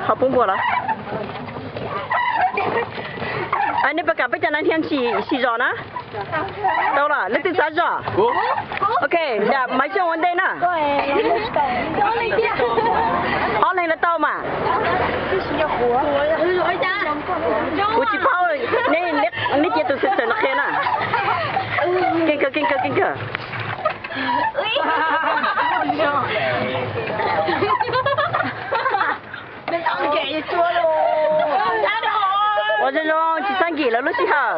Qhov pub npua los? Nej puas kam peb cov nas hnia sim zom na? Tau los, leej twg xav zom? Ok, nram Maiv Xyooj ua ntej na. Ob leeg los tau mas. Kuv tsis paub, nej cia tus xwm txheej no qhia na. Keej kawg, keej kawg, keej kawg. Ua zoo zoo, tsis txhob nkim lawv lub sij hawm.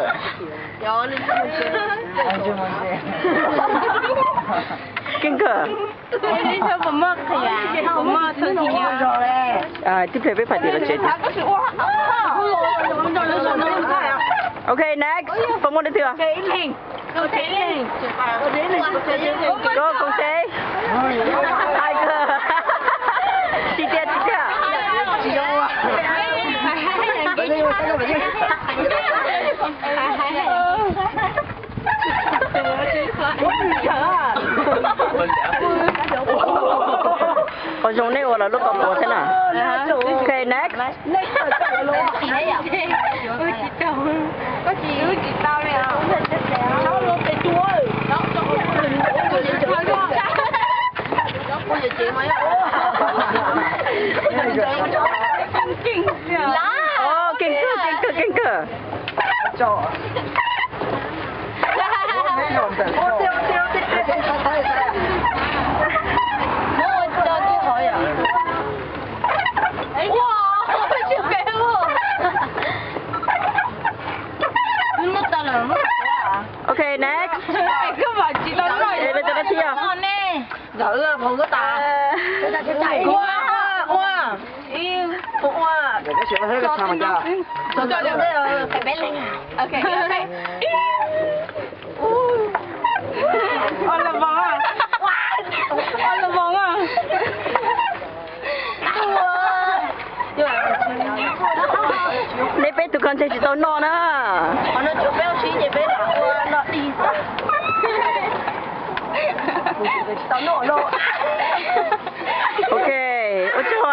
Keej kawg. Tib pliag peb phais tim los tsev. Ok, next, puas muaj leej twg? Koj koom tes. Hais kawg. Tsis tiag, tsis tiag. Ua zoo nej ua los lub koj puav thiab na. Ok, next. Keej kawg, keej kawg, keej kawg. Ok, next. Ua, ua. Nej peb tus koj ntshe tsis tau noj na. Ok, ua tsaug.